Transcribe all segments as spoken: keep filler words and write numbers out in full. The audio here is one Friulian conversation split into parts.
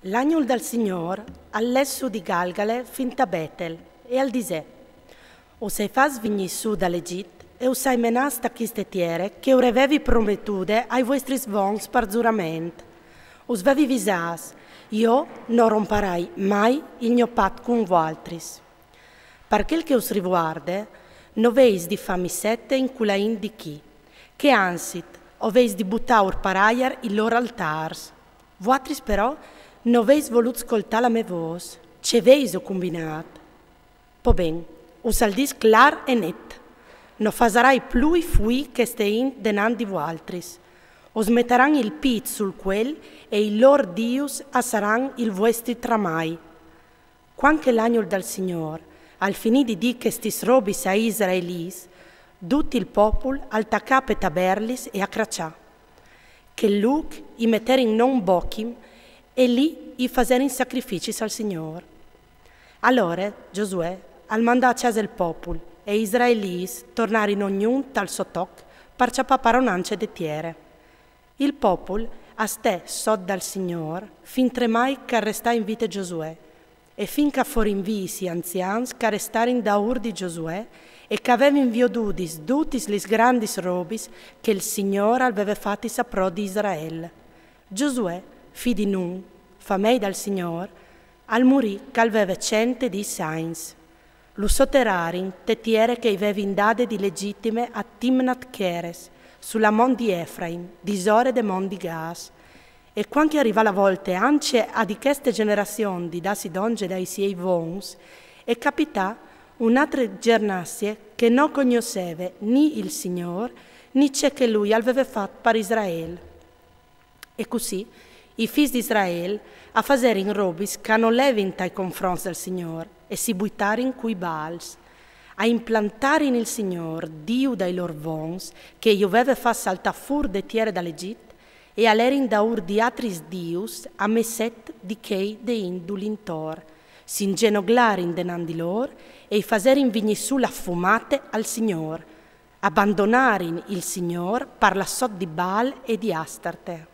L'agnul dal Signôr al lèss sù di Galgale fin ta Betel e al disè: Us ai fats vignî sù dal Egjit e us ai menâts ta cheste tiere che ur vevi prometude ai vuestris vons par zurament. Us vevi visâts: jo no romparai mai il gno pat cun vualtris. Par chel che us rivuarde, no veis di fâ missete in cul aint di chi, che anzit o veis di butâur par aiar i lôr altârs. Vualtris però no veis volût scoltâ la mê vôs. Ce vêso cumbinât? Po ben, us al dîs clâr e net: no fasarai plui fuî cheste int denant di vualtris. Us metaran il pît sul cuel e i lôr dius a saran il vuestri tramai. Cuant che l'agnul dal Signôr al finì di dî chestis robis ai israelîts, dut il popul al tacà a petâ berlis e a craçâ. Chel lûc i meterin non Bochim e li i faserin sacrificis al Signôr. Alore Giosuè al mandà a cjase il popul e i israelîts tornarin ognun tal so toc par cjapâ paronance de tiere. Il popul al stè sot dal Signôr fintremai ch'al restà in vite Giosuè, e fin ch'a forin vîts i anzians ch'a restarin daûr di Giosuè e ch'a vevin viodudis dutis lis grandis robis che il Signôr al veve fatis a pro di Israel. Giosuè, fi di Nun, famei dal Signôr, al murì ch'al veve cent e dîs agns. Lu soterarin te tiere che i vevin dade di legitime a Timnat Cheres, su la mont di Efraim, disore de mont di Gaas. E cuant ch'a rivà la volte ancje a di cheste gjenerazion di dâsi dongje dai siei vons, e capità une altre gjenerazie che no cognosseve ni il Signôr ni ce che lui al veve fat par Israel. E cussì i fîs di Israel a faserin robis ch'a no levin tai confronts dal Signôr e si buitarin cui Baals. A implantarin il Signôr, Diu dai lôr vons, che ju veve fat saltâ fûr de tiere dal Egjit, e a lerin daûr di atris dius a messet di chei de int dul intor, si inzenoglarin denant di lôr e i faserin vignî sù la fumate al Signôr. A bandonarin il Signôr par la sot di Baal e di Astarte.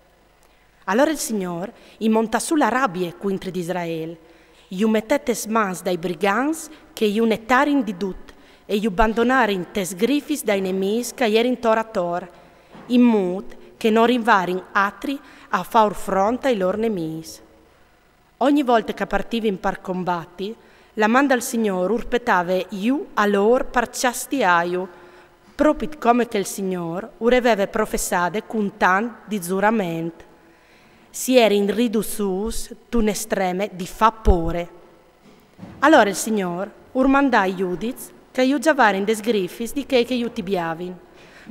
Alore il Signôr i montà sù la rabie cuintri di Israel, ju metè tes mans dai brigants che ju netarin di dut e ju bandonarin tes grifis dai nemîs ch'a jerin tor ator, in mût che no rivarin atri a fâur front ai lôr nemîs. Ogni volte ch'a partivin par combati, la man dal Signôr ur petave jù a lôr par cjastiâju, propit come che il Signôr ur e veve professade cun tant di zurament. Si jerin riduçûts tune estreme di fâ pôre. Alore il Signôr ur mandà i judiçs ch'a ju gjavarin des grifis di chei che ju tibiavin.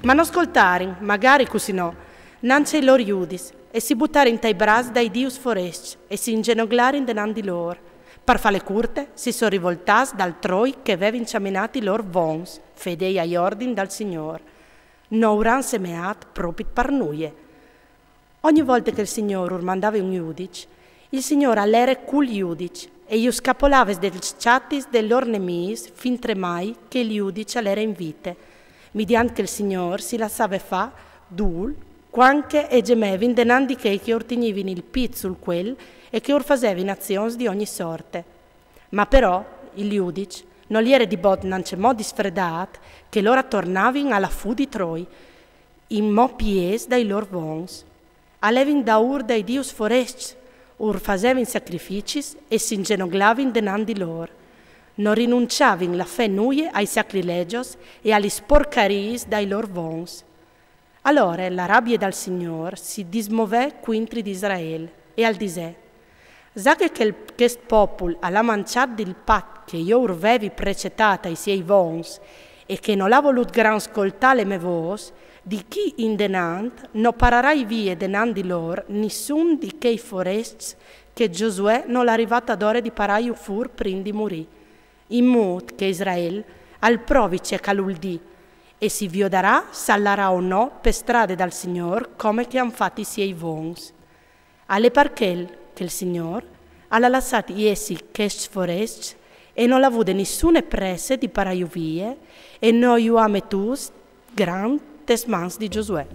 Ma no scoltarin, magari cussì no, nancje i lôr judiçs, e si butarin tai braçs dai dius forescj e si inzenoglarin denant di lôr. Par fâle curte, si son rivoltâts dal troi che vevin cjaminât i lôr vons, fedei ai ordin dal Signôr. No ur àn semeât propit par nuie. Ogni volte che il Signôr ur mandave un judiç, il Signôr al jere cul judiç e ju scapolave des cjatis dai lôr nemîs fintremai che il judiç al jere in vite, midiant che il Signôr si lassave fâ dûl cuant che a gjemevin denant di chei che ur tignivin il pît sul cuel e che ur fasevin azions di ogni sorte. Ma però il judiç nol jere di bot nancjemò disfredât che lôr a tornavin a la fû di troi, inmò piês dai lôr vons. A levin daûr dai dius forescj, ur fasevin sacrificis e si inzenoglavin denant di lôr. No rinunciavin la fe nuie ai sacrilegjos e a lis porcariis dai lôr vons. Alore la rabie dal Signôr si dismovè cuintri di Israel e al disè: Za che chel, chest popul al à mancjât dil pat che jo ur vevi precetât ai siei vons e che nol à volût grant scoltâ le mê vôs, di chi indenant no pararai vie denant di lôr nissun di chei forescj che Giosuè nol à rivât adore di parâju fûr prin di murî. In mût che Israel al provi ce ch'al ul dî, e si viodarà s'al larà o no pe strade dal Signôr come che a àn fat i siei vons. Al è par chel che il Signôr al à lassât jessi chescj forescj e nol à vude nissune presse di parâju vie e no ju à metûts grant tes mans di Giosuè.